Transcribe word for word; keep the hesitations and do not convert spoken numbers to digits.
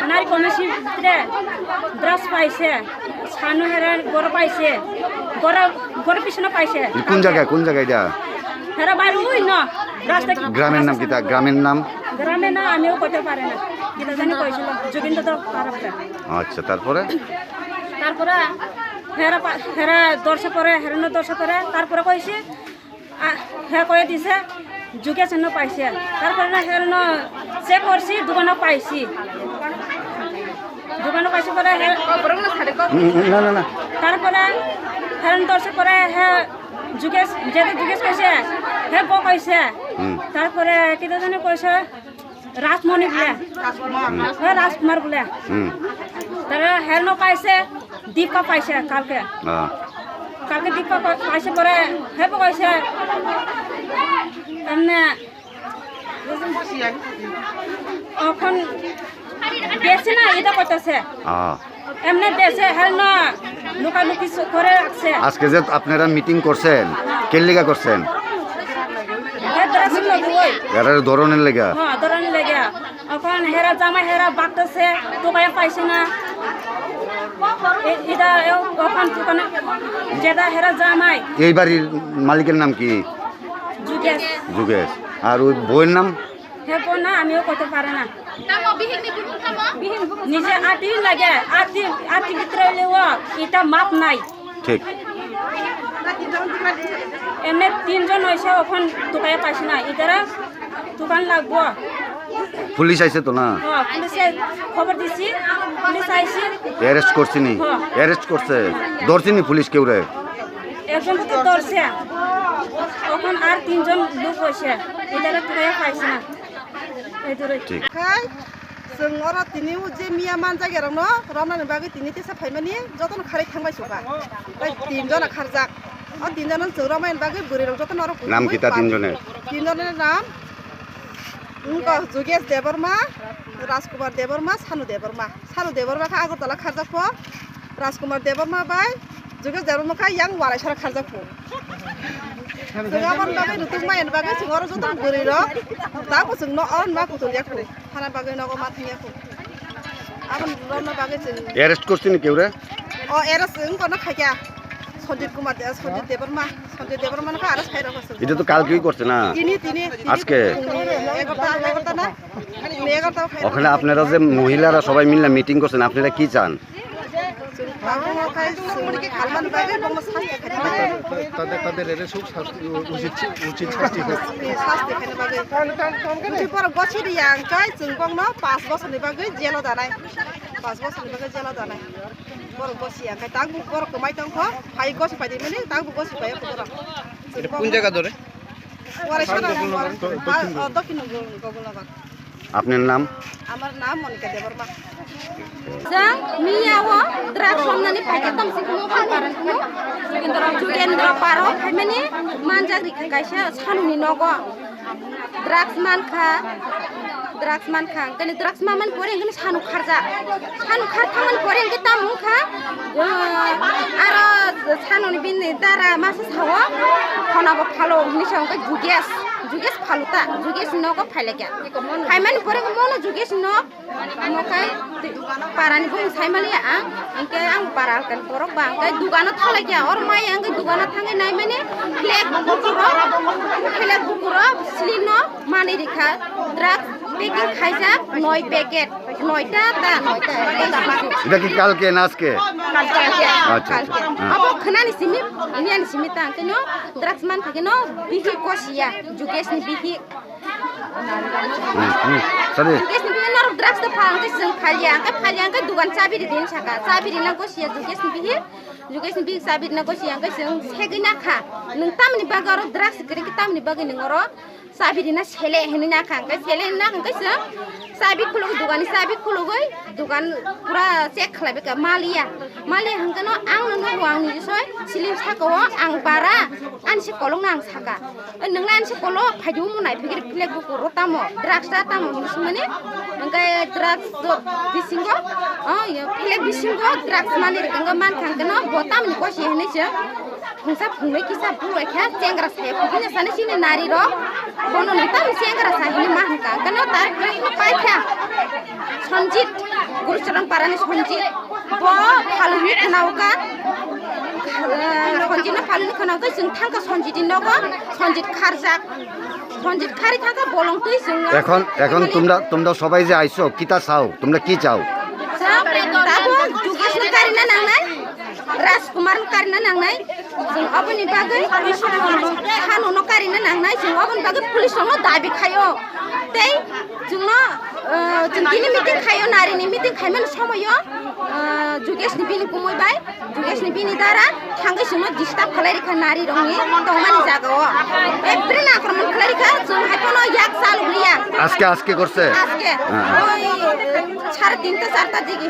Nari kono si tre drugs paise, sanu hera goro paise, goro, goro pisano paise. Kun jaga, kun jaga ida? Hera baru ui no, rasta ki-, গ্রামের নাম কিতা? গ্রামের নাম? গ্রামের নাম আমিও কইতে পারি না। কিতা জানি কইছিল, যোগেন্দ্র দা পারবে। আচ্ছা, তারপরে? তারপরে হেরা পা-, হেরা দর্শে পরে, হেরানো দর্শে পরে, তারপরে কইছি, আ, হে কয়ে দিছে, যোগেশ হেনো পাইছে। তারপরে না হেরানো চেক করছি, দোকানো পাইছি। দোকানো পাইছি পরে হে-, হুম, হুম, না, না, না। তারপরে হেরানো দর্শে পরে হে যোগেশ, যেটা যোগেশ কইছে, হে গো কইছে। হুম। তারপরে কিতা জানি কইছে, রাজমণি বুলে। রাজকুমার। হ্যাঁ, রাজকুমার বুলে। হুম। তারা হেরানো পাইছে, দীপা পাইছে কালকে। হ্যাঁ। কালকে দীপা পা-, পাইছে পরে, হে পাইছে। এমনে এখন বেশি না, এটা করতেছে। হ্যাঁ। এমনি দেশে হেন না, লুকালুকি সু-, করে রাখছে। আজকে যে আপনারা মিটিং করছেন, কে লিগা করছেন? এ, দর্শন লোক ওই। এরা ধরনের লেগা? হ্যাঁ, ধরনের লেগা। এখন হেরা জামাই হেরা বাগতেছে, তো ভাই পাইছে না। এ-, এটা এ-, ওখান দোকানে যেটা হেরা জামাই। এই বাড়ির মালিকের নাম কি? যুগেশ। যুগেশ। আর ওই বউয়ের নাম? হে বোন না, আমিও করতে পারে না। Tamo, bihik ni bumung tamo? Nije ati lage, ati, ati bitrele o, ita map nai. ঠিক। এমনি তিনজন হইছে, ওখান দোকানে পাইছে না, ইতারা দোকান লাগবো। পুলিশ আইছে তো না? হ্যাঁ, পুলিশে খবর দিছি, পুলিশ আইছে। অ্যারেস্ট করছে নি? হ্যাঁ। অ্যারেস্ট করছে? ধরছে নি পুলিশ কেউরে? একজন তো ধরছে, এখন আর তিনজন লোক হইছে, এটারে তুলে পাইছে না। এই ধরে। ঠিক। Khai, chwng oro tini o je miya manjak erokno romnani bagwi tini tesa phaimani jotono kharwi thangbai suka. Tai tinjona kharjak. O tinjono chwng romani bagwi bwrwirok jotono oro. Nam kita tinjoner? Tinjoner nam wngkha Jugesh Debbarma, Rajkumar Debbarma, Sanu Debbarma. Sanu Debbarma khe Agartala kharjak pho. Rajkumar Debbarma bai Jugesh Debbarma khe yang Waraisara kharjak pho. Chwng aboni bagwi nukhung maya ni bagwi chwng oro joto bwrwi rok tamo chwng no oro ma kuchuk ya kho. Thana bagwi nogo ma thang ya kho. Aboni rokno bagwi chwng. Arrest korchini keure? O arrest wng kono khaikya. Sanjit Kumar De-, Sanjit Debbarma, Sanjit Debbarma no kha arrest khai rokha chwng. Ita to kalkei korche na? Tini, tini, tini. Ajke? Egarta, egarta na? Tini egarta khai rokha. Okhane apnara je mohilara sobai mile meeting korchen, apnara ki chan? Tader, tader arrest hok, sasti, u-, ucit, ucit sasti hok. Sasti khaina bagwi. Jodi borok gosi riya hwnkhe chwng bokno panch bosorni bagwi jelo danai. Panch bosorni bagwi jelo danai. Borok gosi ya hwnkhe tabuk borok kwmai tongkho, phai gosi phaidi mani tabuk gosi phai borok. Eta kun jaga dore? Warai sana, Warai, ah, oh, Dokhin Gogolnagar. আপনার নাম? আমার নাম মনিকা Debbarma. Jang miya o drugs romnani phaikhe tongsi kumo phan parang kumo. Jukendra, Jukendra paro phaimani manjak rikha kaisa sanuni nogo. Drugs mankha, drugs mankha. Hwnkhe drugs mamani pore hwnkhe sanu kharjak. Sanu khar thangmani pore hwnkhe tamo wngkha, ah, aro sanuni bini dara masa sao, khonabo phalo hwnwi sao hwnkhe Jugesh. Jugesh phalu ta, Jugesh nogo phailaikha. Phaimani pore mono Jugesh nok, omo khe parani bumung saimaliya ang, hwnkhe ang para alkani borok ba hwnkhe dugano thanglaikha. Oro maya hwnkhe dugano thangwi naimani flag bukurok, flag bukurok slino manwi rikha, drugs packing khaijak noi packet. নয়টা তা নয়টা। এটা কি কালকে না আজকে? কালকে। আচ্ছা, আচ্ছা। কালকে। হ্যাঁ। Abo khwnani simi, niyani simi ta, keno drugs man kha keno bihi kosiya, Jugesh ni bihi. Hmm, hmm. Sorry. Jugesh ni bihi norok drugs ta pha, angke seng phalya, angke phalya, angke dugan chabiri din saka, chabiri na kosiya, Jugesh ni bihi, Jugesh ni bihi chabiri na kosiya, angke seng segwi na kha, nung tamni bagwi oro drugs kiri ki tamni bagwi nung oro. Sabi rina sele hini na khang kai sele hini na khang kai se. Sabi khuluk dugan ni sabi khulugoi dugan pura check khlai beka maliya. Maliya hangkano ang no nugo ang ni soi siling saka o ang bara an se kolong na ang saka. Oi nang an se kolo phaju mo nai phigir philek bu koro tamo drugs ta tamo hini sumani. Angkai drugs do bisingo. Oh yo philek bisingo drugs mali rikang man khang kano botam ni kosi hini se. Phungsa phungnwi kisa buwai kha chengra saya phukuni sani sini nari rok bono nang tamo chengra sa hini ma hwnka kano tar khe paikha Sonjit Gurucharan parani Sonjit bo phaluni khnaoka Sonjit no phaluni khnaoka chwng thangka Sonjit ni nogo Sonjit kharjak Sonjit khari thangka bolong twi chwng এখন এখন তোমরা তোমরা সবাই যে আইছো কিতা চাও তোমরা কি চাও? Tabo Jugesh no karina nangnai Rajkumar no karina nangnai. Chwng oboni bagwi Hanu no karina nangnai, chwng oboni bagwi police rokno dabi khaio. Tei chwngno, uh, chwng tini meeting khaio, nari ni meeting khaimani somoio, uh, Jugesh ni bini kumui bai, Jugesh ni bini dara thangwi chwngno disturb khlai rikha nari rokni tongmani jagao. Every nakormani khlai rikha, chwng hai phano yak chal wngya. আজকে আজকে করছে? আজকে হ্যাঁ। ওই সাড়ে তিনটা চারটার দিকে।